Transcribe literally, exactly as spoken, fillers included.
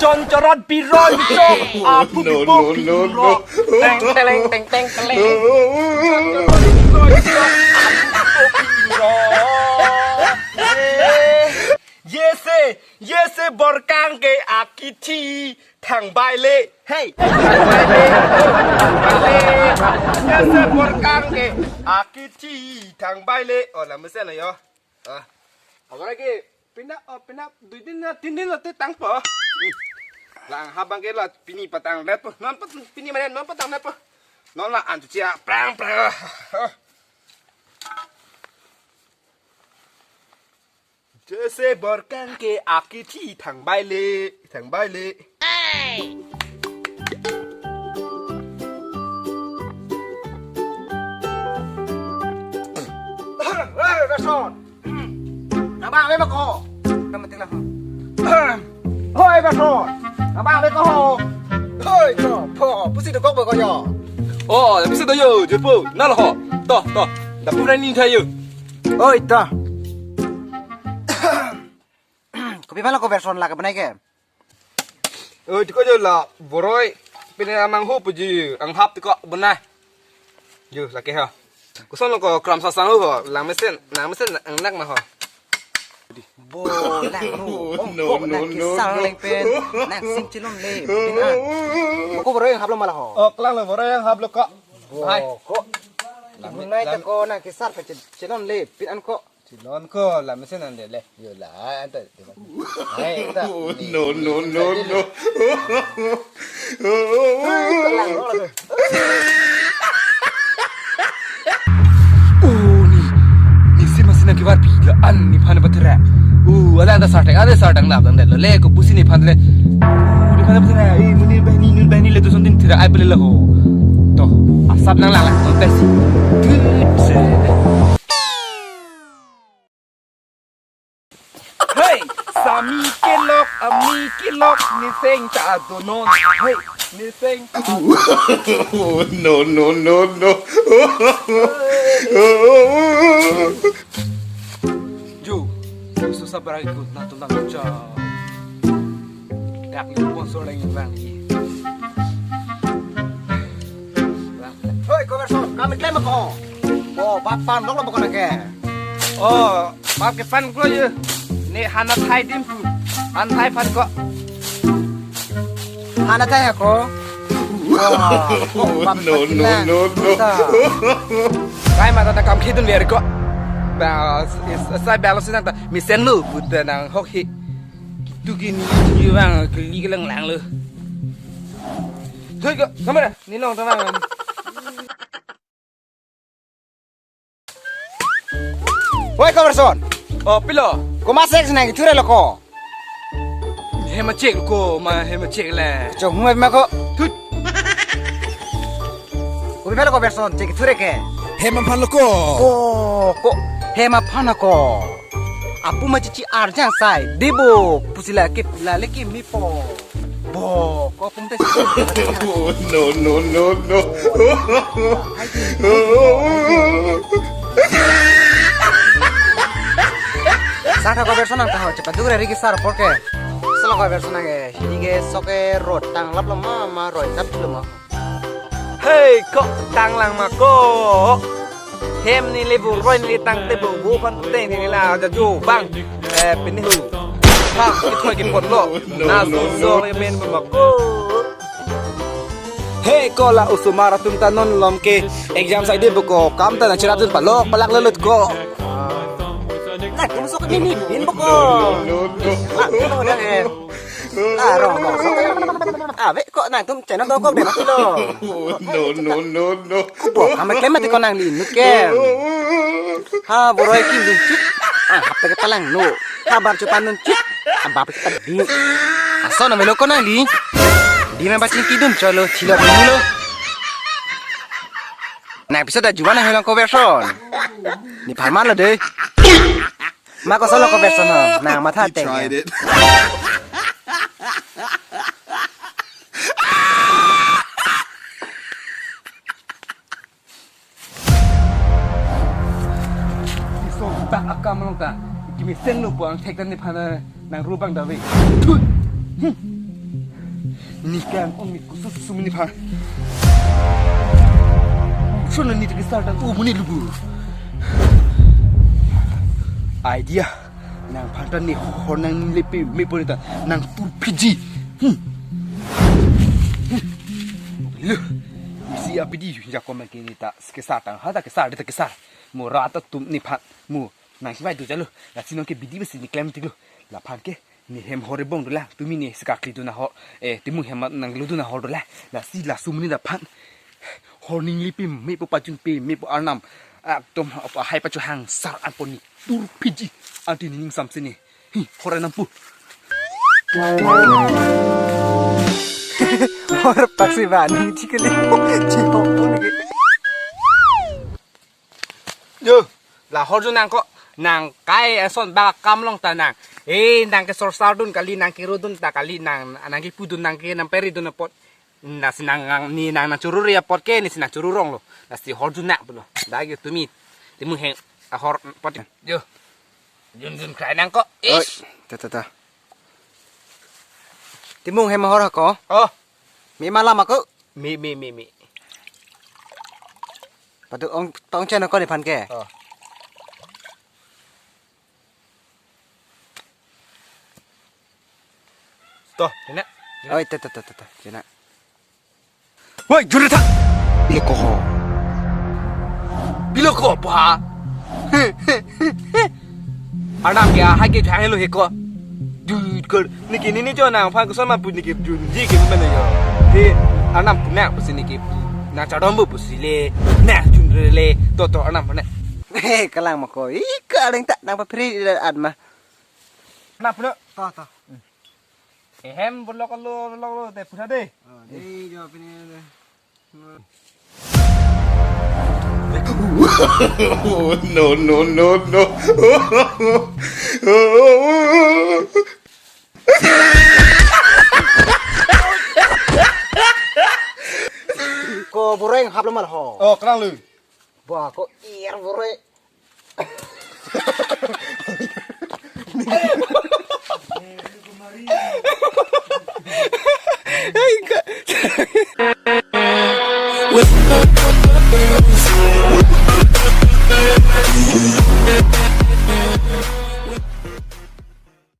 Chorot piron chok, apu no, pipo no, no, piro. No. Teng, teleng, teng, teng, teleng. Chorot piron chok, apu pipo piro. Eh, jese, jese borkang ke akithi thangbai le. Hey, thangbai le. Thangbai le. Jese borkang ke akithi thangbai le. Oh, la mesen yo. Ah. Agora ke pina, oh, pina, dui din na, tin din na te tangpo. Lang habang ke la pini patangdetpo. Non pat pini mane non patangdetpo. Non la antu chia prang prang. Jese borkang ke akithi thangbai le, thangbai le. Hey, Berson. Nang bang ave ma ko? Nang metik lang. Hoi, Berson. Nang bang ave ko ho? Hoi, to, po, pusi dokok ba ko yo. Oh, pusi do yo, jepo. Nalo ho. To, to. Dapu na ni thayo. Oi, to. Kopi pala ko Berson la ke banai ke? Oh, tiko jo la boroi pine amang ho puji ang hap tiko benai. Jo lake ha. Koson lo ko kram sasang ho, lang mesen, nang mesen ang nak ma ho. Bo lang ro. Oh, no, ko no, nang no, kesang no. Leng pen, nang sing chilon le. Pin an. Ko boroi ang hap lo mala ho. Oh, klang lo boroi ang hap lo ko. Bo hai. Ko. Lang benai ta ko nang kesar pe chilon le. Pin an ko. Chilon ko la mesen an de le. Yo la anta. Hai ta. No, no, no, no. Oh, ni. Ni si masi nang kevar pi la an nephan ba thera. Oh, ada ada sarteng, ada sarteng lap dang de le ko pusi nephan le. Oh, nephan ba thera. Eh, muni bahni, nun bahni le tu sontin thera ai pele la ho. To, asap nang lang lang kontes. Tut se. Hey, sami kelok, ami kelok, niseng ta donon. Hey, niseng ta donon. No, no, no, no. Jo, susah berai ikut na tulang cha. Dak ni sponsor lagi bang ni. Hoi, ko Berson, kami klaim ko. Oh, papan dong lo bukan ke. Oh, Pap ke fan ko ye. Ne hana thai dim pu. Han thai fan ko. Hana thai ko. Wah, ko pap no, no, no, no. Kai mata ta kam khidun ver ko. Ba, is, sai belo sinang ta mesen lo but nang hok hi. Kitu gini ni bang keli kelang lang lo. Thoi ko, kamera, ni long tamang. Woi, ko Berson. Oh, pilo. Ko masek sinang thure lo ko. Hema chek ko, ma hema chek le. Chok huma ma ko. Thut. Ko bipelo ko Berson, chek thure ke. Hema phan lo ko. Ko, ko. Hema phan ko. Apu ma chichi arjang sai. Debo, pusi la ke pula le ke mi po. Bo, ko pum te. No, no, no, no. Sangtha ko Berson nang taho, cepat duk rari kisar porke. Selo ko Berson nang ke, hini ke soke rot tang lap lo ma, ma rot tap lo ma. Hei, kok tang lang ma ko. Hem neli bu roi neli tang te bu bu pan te neli la ja ju bang. Eh, pini hu. Ha, ke thoi ke pot lo. Na so so le men bu ma ko. Hei, ko la osomar atum ta non lom ke exam sai de bu ko kam ta na cherap dun palok palak lelut ko. Na kum sok ni ni bin bu ko. Ah, ko na eh. Ah, rong, rong. Ah, ve, ko nangtum channel dokok de mati lo. No, no, no, no. Kubo, kami klaim mati ko nangli nut ke. Ha, boroi kim dun chit. Ah, hap ke palang no. Ha, bar chupan dun chit. Ah, bap ke di. Aso na melo ko nangli. Di main bachin kidun cholo, thilo dun lo. Nang episode ajuan na helang ko Berson. Ni pharman lo de. Ma ko solo ko Berson ho, nang matha he teng tried ya. It. Iso tak akam long ta. Kimi sen lo buang thek dan ni phana nang rubang dawi. Thut. Hmm. Ni kang ong mi kusu susu mini pha. Shona ni tiki sarta u muni lubu. Idea. Nangphan ta ni hor nanglepi mepo ni ta nangtur phiji. Hmm. Lo. Isi apidi jako maki ni ta kesar ta ha ta kesar ta kesar. Mo rat atum nephan mo nangkevai do jalo. Lasi nonke bidi besi ni klem tiklo. Laphan ke ni hem hor ebong dolang. Tumi ni sika kli dun ahor. Eh, Timung hem nanglu dun ahor dolang. Lasi laso muni laphan hor nanglepi mepo pajun pe mepo arnam. Ekdom apa hai pachu hang sar anpo ni tur phiji. Anti ni ning samse ni. Hi, hor anam pu. Hor paksi bani chikali. Chihok pun ke. Yo, la hor jo nang ko, nang kai ason ba kam long ta nang. Eh, nangke sorsar dun kali, nangke ro dun ta kali, nang, nangkepu dun, nangke nang peri dun apot. Lasi nang, nang, ni nang nangchururi apot ke, ni si nangchururong lo. Lasi hor jo nang pulo. Dak yo tumi. Timung hem ahor apot. Yo. Jun jun krai nang ko. Oi, ish. Ta ta ta. Timung hem ahor ako. Oh. Mi malam ako. Mi, mi, mi, mi. Patu ong tong chen ako nephan ke. Oh. Toh, ini. Oi, ta ta ta ta ta. Chena. Woi, juri tha. Lo ko ho. Bilo ko pa. Arnam ke ahai ke thang lo he ko. Jut kar. Neke nini jo nangphan koson ma pu neke junji ke mana yo. Te arnam pu nang pusi neke pu. Nangchadom bo pusi le. Nang junre le. To to arnam pu nang. He, kalang ma ko. Ih, kalang ta nangpapri atma. Arnam pu nang. To to. Ehem, bolok lo, bolok lo, te pura de. Oh, dei jo pini de. No, no, no, no. Ko boreng hap lo mal ho. Oh, kalang lu. Ba ko ir boreng.